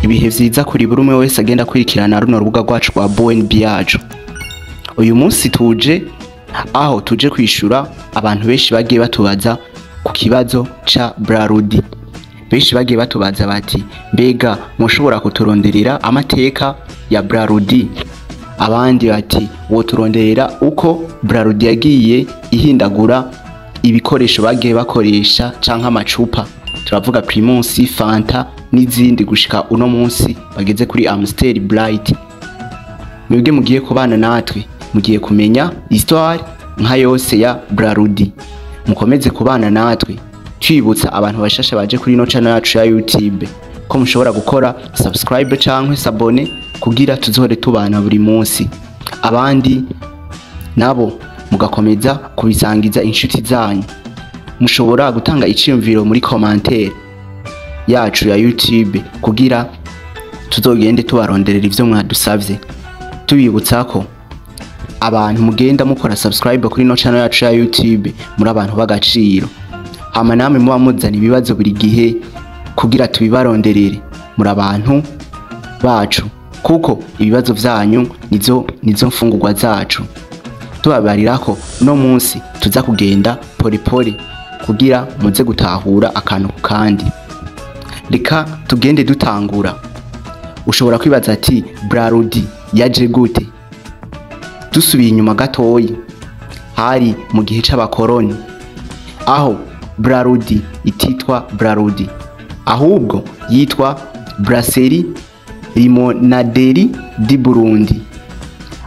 Ibihe vyiza kuri buri umwe wese agenda kwirikirana runo rubuga rwacu rwa BNB yacu. Uyu munsi tuje aho tuje kwishura abantu benshi bagiye batubaza ku kibazo ca Brarudi. Benshi bagiye batubaza bati: "Mbega mushobora kuturonderera amateka ya Brarudi?" Abandi bati: "Woturonderera uko Brarudi yagiye ihindagura ibikoresho bagiye bakoresha canke amacupa." Turavuga Primus, Fanta n'izindi gushika uno munsi bageze kuri Amstel Bright. Mwebwe mugiye kubana natwe, mugiye kumenya histoire nka yose ya Brarudi. Mukomeze kubana natwe. Twibutsa abantu bashasha baje kuri ino channel yacu ya YouTube ko mushobora gukora subscribe canke s'abonner kugira tuzohore tubana buri munsi. Abandi nabo mugakomeza kubisangiza inshuti zanyu. Mushobora gutanga iciyumviro muri commentaire yacu ya YouTube kugira tuzogende tubaronderera ivyo mwadusavye. Tubibutsa ko abantu mugenda mukora subscribe kuri ino channel yacu ya YouTube muri abantu b'agaciro. Hama namwe muba muzana ibibazo buri gihe kugira tubibaronderere, muri abantu bacu, kuko ibibazo vyanyu nizo mfungurwa zacu. Tubabarira ko uno munsi tuza kugenda pole kugira muze gutahura akantu ku kandi. Reka tugende dutangura. Ushobora kwibaza ati: "Brarudi yaje gute?" Dusubiye inyuma gatoyi, hari mu gihe c'abakoroni, aho Brarudi ititwa Brarudi, ahubwo yitwa Brasserie Limonaderie du Burundi.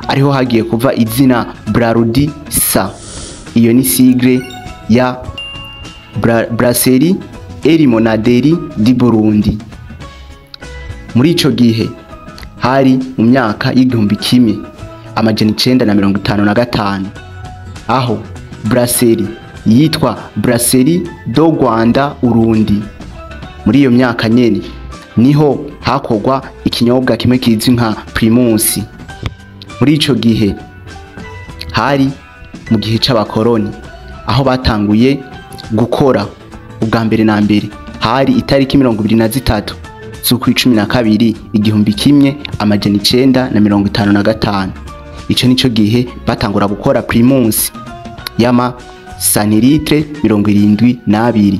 Ariho hagiye kuva izina Brarudi SA. Iyo ni sigle ya Brasserie et Limonaderie du Burundi. Muri ico gihe hari mu myaka y'1955, aho Brasserie yitwa Brasserie do Rwanda Urundi. Muri iyo myaka nyene niho hakorwa ikinyobwa kimwe kizwi nka Primus. Muri ico gihe hari mu gihe c'abakoroni, aho batanguye gukora ubwa mbere na mbere hari itariki 23 z'ukwa 12 1955. Ico nico gihe batangura gukora Primus y'ama centilitres 72,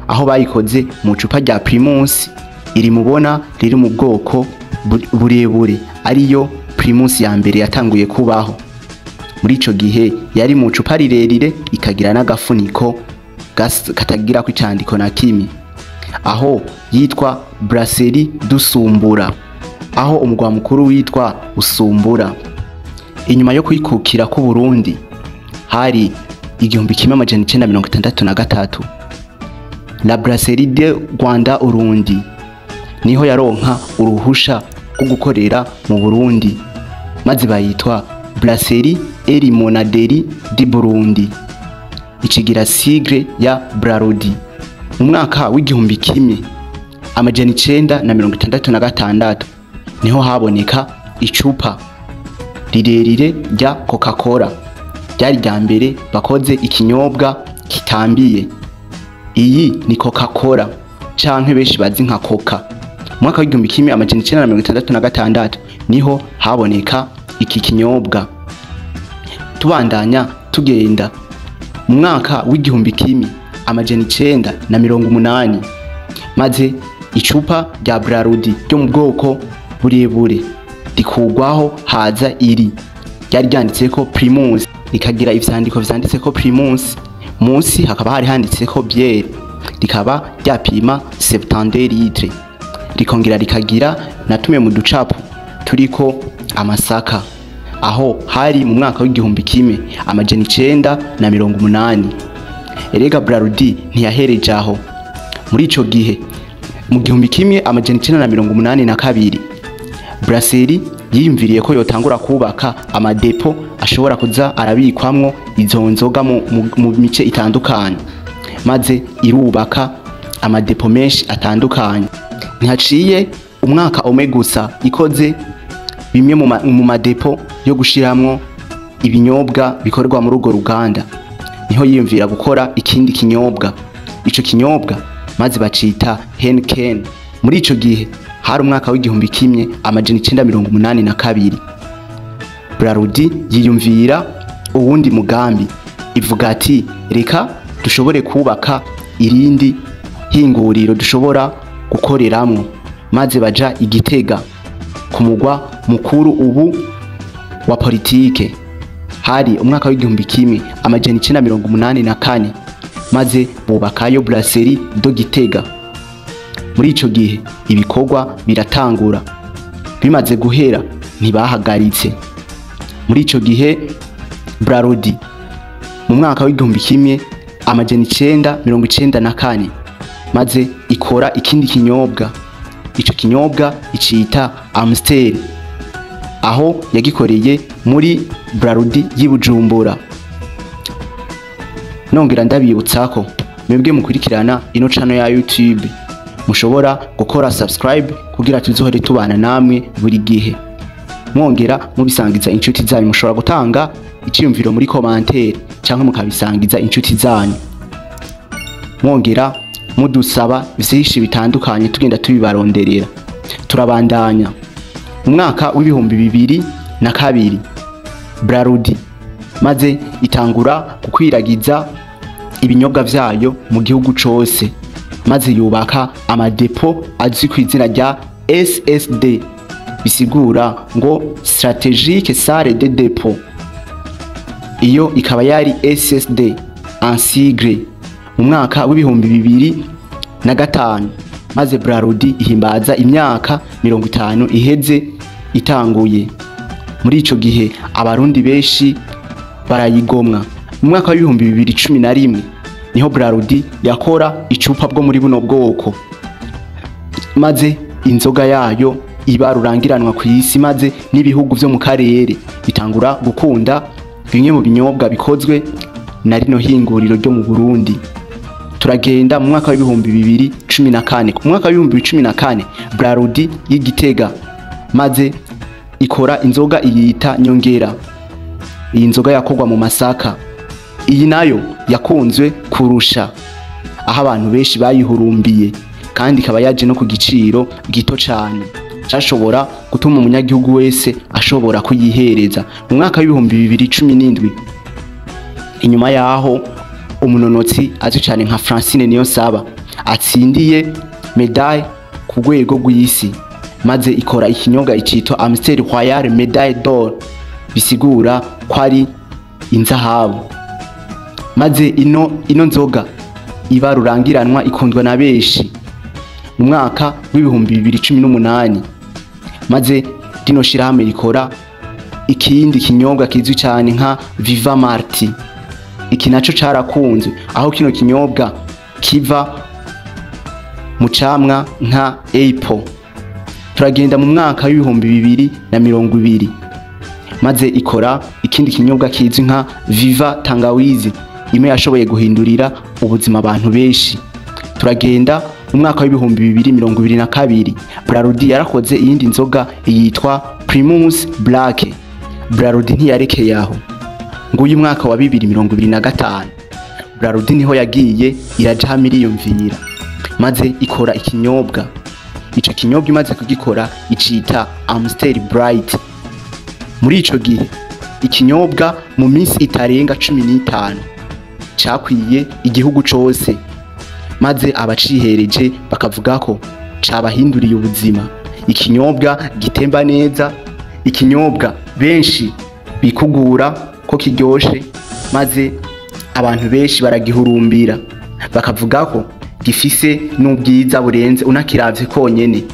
aho bayikoze mu cupa rya Primus iri mubona riri mu bwoko burebure, ariyo Primus ya mbere yatanguye kubaho. Muri ico gihe yari mu cupa rirerire, ikagira n'agafuniko katagira ko icandiko na kimwe, aho yitwa Brasserie Dusumbura, aho umugwa mukuru witwa Usumbura. Inyuma yo kwikukira ku Burundi hari 1963, la Brasserie de Rwanda Urundi niho yaronka uruhusha rwo gukorera mu Burundi, maze bayitwa Brasserie et Limonaderie du Burundi, ikigira sigle ya Brarudi. Mu mwaka w'1966 niho haboneka icupa rirerire rya Coca-Cola, ryari rya mbere bakoze ikinyobwa kitambiye. Iyi ni Coca-Cola canke benshi bazi nka Coca. Mu mwaka w'1966 niho haboneka iki kinyobwa. Tubandanya tugenda mu mwaka w'1980, maze icupa rya Brarudi ryo mu bwoko burebure rikugwaho, haza iri ryari ryanditseko Primus, rikagira ivyandiko vyanditseko Primus, munsi hakaba hari handitseko bière, rikaba ryapima 72 litres, rikongera rikagira na tumwe mu ducapo turiko amasaka. Aho hari mu mwaka w'1980. Erega Brarudi ntiyahereje aho. Muri ico gihe, mu 1982, Brasserie yiyumviriye ko yotangura kubaka amadepo ashobora kuza arabikwamwo izo nzoga mu mice itandukanye, maze irubaka amadepo menshi atandukanye. Ntihaciye umwaka umwe gusa ikoze bimwe mu madepo yo gushiramwo ibinyobwa bikorwa muri urwo ruganda, niho yiyumvira gukora ikindi kinyobwa. Ico kinyobwa maze bacita Heineken. Muri ico gihe Hari umwaka w'1982. Brarudi yiyumvira uwundi mugambi, ivuga ati reka dushobore kubaka irindi hinguriro dushobora gukoreramwo, maze baja Igitega ku mugwa mukuru ubu wa politike. Hari umwaka w'1984, maze bubakayo Brasserie de Gitega. Muri ico gihe ibikorwa biratangura, bimaze guhera ntibahagaritse. Muri ico gihe Brarudi mu mwaka w'1994 maze ikora ikindi kinyobwa. Ico kinyobwa icita Amstel, aho yagikoreye muri Brarudi y'Ibujumbura. Nongera ndabibutsa ko mwebwe mukurikirana ino channel ya YouTube mushobora gukora subscribe kugira tuzohore tubana namwe buri gihe. Mwongera mubisangiza inshuti zanyu, mushobora gutanga iciyumviro muri commentaire cyangwa mukabisangiza inshuti zanyu. Mwongera mudusaba byinshi bitandukanye tugenda tubibaronderera. Turabandanya. Mu mwaka w'2002 Brarudi maze itangura gukwiragiza ibinyobwa vyayo mu gihugu cose, maze yubaka amadepo azwi ku izina rya SSD, bisigura ngo Strategique Salle de Dépôt. Iyo ikaba yari SSD en sigle. Mu mwaka w'2005 maze Brarudi ihimbaza imyaka 50 iheze itanguye. Muri ico gihe abarundi benshi barayigomwa. Mu mwaka w'2011 niho Brarudi yakora icupa bwo muri buno bwoko, maze inzoga yayo iba rurangiranwa ku isi, maze n'ibihugu vyo mu karere bitangura gukunda bimwe mu binyobwa bikozwe na rino hinguriro ryo mu Burundi. Turagenda mu mwaka w'2014. Ku mwaka w'2014 Brarudi y'Igitega maze ikora inzoga iyita Nyongera. Iyi nzoga yakorwa mu masaka. Iyi nayo yakunzwe kurusha, aho abantu benshi bayihurumbiye, kandi ikaba yaje no ku giciro gito cyane cashobora gutuma umunyagihugu wese ashobora kuyihereza. Mu mwaka w'2017, inyuma yaho umunonotsi azwi cyane nka Francine Niyonsaba atsindiye medaille ku rwego rw'isi, maze ikora ikinyobwa icitwa Amstel Royal Medaille d'Or, bisigura ko ari inzahabu. Maze ino nzoga iba rurangiranwa, ikundwa na benshi. Mu mwaka w'2018 maze rino shirahamwe rikora ikindi kinyobwa kizwi cyane nka Viva Marti. Iki naco carakunzwe, aho kino kinyobwa kiva mu camwa nka apple. Turagenda mu mwaka w'2020, maze ikora ikindi kinyobwa kizwi nka Viva Tangawizi, imwe yashoboye guhindurira ubuzima abantu benshi. Turagenda mu mwaka w'2022, Brarudi yarakoze iyindi nzoga yitwa Primus Black. Brarudi ntiyarekeye aho. Nguyu mwaka wa 2025 Brarudi niho yagiye iraja miliyumvira, maze ikora ikinyobwa. Ico kinyobwa imaze kugikora icita Amstel Bright. Muri ico gihe ikinyobwa mu minsi itarenga 15 cakwiye igihugu cose, maze abacihereje bakavuga ko cabahinduriye ubuzima. Ikinyobwa gitemba neza, ikinyobwa benshi bikugura ko kiryoshe, maze abantu benshi baragihurumbira, bakavuga ko gifise n'ubwiza burenze unakiravye konyene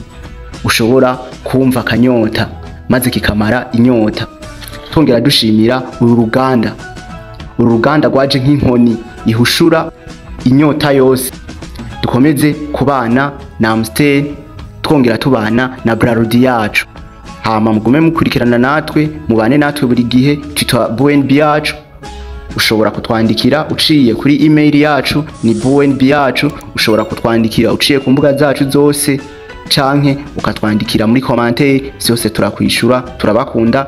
ushobora kumva akanyota, maze kikamara inyota. Twongera dushimira uru ruganda. Uru ruganda rwaje nk'inkoni ihushura inyota yose. Dukomeze kubana na Amstel, twongera tubana na Brarudi yacu. Hama mugume mukurikirana natwe, mubane natwe buri gihe. Twitwa BNB yacu. Ushobora kutwandikira uciye kuri email yacu ni BNB yacu. Ushobora kutwandikira uciye ku mbuga zacu zose, canke ukatwandikira muri commentaire, zose turakwishura. Turabakunda.